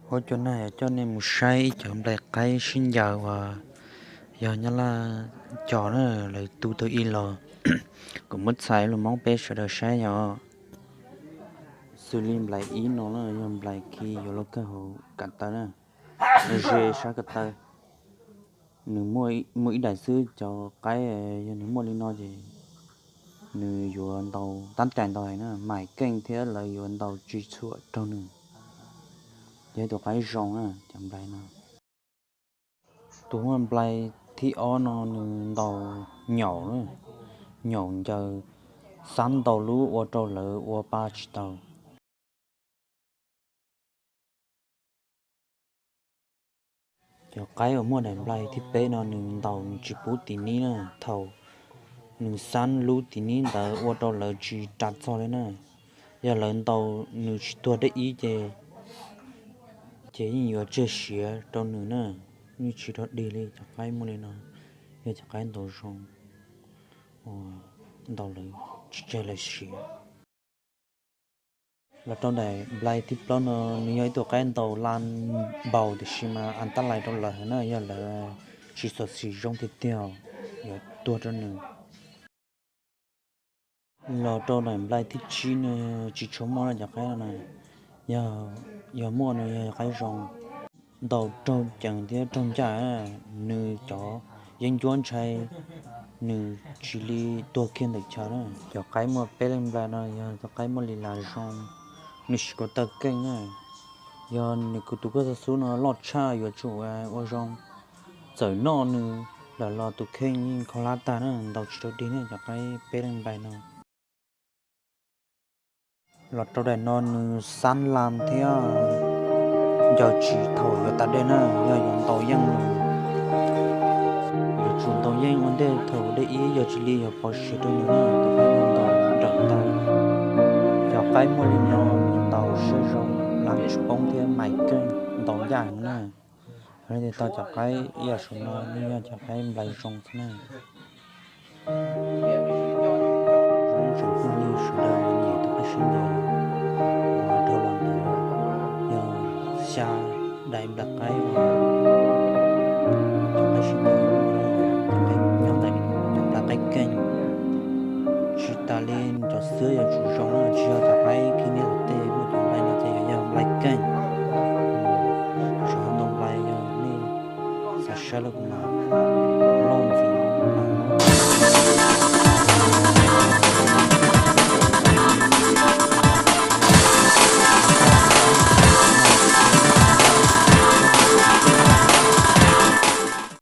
Ua cov no coj nej mus saib ib cov nplai qaib sib ncaws uas yog Nyab Laj cov na, lawv tu tau ib los. Kuv muab txhais lus Hmoob peb sawv daws saib yog xws li nplai ib no na, yog nplai khi yuav luag kawg hauv kav taw na, ze sab kav taw. Nws muaj ib daim xwb, cov qaib yog nws muaj li no ces nws yuav ntaus tab tais ntaus hais na, maim keej thiab lawv yuav ntaus tsis txhuam raug nws. Yog tus qaib zoo na cov nplai no. Tus muaj nplai thib ob no nws ntaus nyaum, nyaum ncaws, xab ntaus lub ua rau lawv ua pa tsis tau. Cov qaib uas muaj daim nplai thib peb no nws ntaus nws tsis pub tim nib na, thaum nws xab lub tim nib ntawd ua rau lawv tsis ras txog li na. Yog lawv ntaus nws tsis tuag deb ib ces, ces yeej yuav tseg siav rau nws na, yeej tsis rog dig li. Cov qaib muaj li no yog cov qaib ntaus zoo, uas ntaus lawv tsis tseg lawv siav. Los rau daim nplai thib plaub no, nws yog ib tug qaib ntaus la npaum tiam sis mas an tab lais rau lawv heev na, yog lawv tsis xyuam xim zoo tiag tiag yuav tuag rau nws. Los rau daim nplai thib tsib no tsis tshua muaj na cov qaib no na, yog, yog muaj no yog qaib zoo, ntaus raug ceev thiab raug ncaj, nws cov yeeb ncuab ntshai nws tsis li tuag kiag ntawm chaw na. Cov qaib muaj peb leej nplai no yog cov qaib muaj li las zoo, nws siv ko taw keej na. Yog nws kuv tus koj txog xub no loj tshaj yuav tsum ua zoo, txawm noj nws lawm los tus kheej yeej kho hlab tag na, ntaus tsis tau dig na cov qaib peb leej nplai no. Los rau daim no nws xab las thiab ncaws tsis thaum yuav tas dej na, yog yuav ntaus yeej nws, yuav tsum ntaus yeej ua ntej thaum dej ib yog tsis li yuav pov siav rau nws na, tus qaib no ntaus nrawm ntau. Cov qaib muaj li no nws ntaus siab zoo, las tsis poob thiab maim keej, ntaus ncaj heev na. Yog li tau cov qaib ib yam saum no nws yog cov qaib nplai zoo xwb na. Zoo tsoom phooj ywg sawv daws nyiam tus qaib sib ncaws, dhau los ntawd yog xya daim nplai qaib uas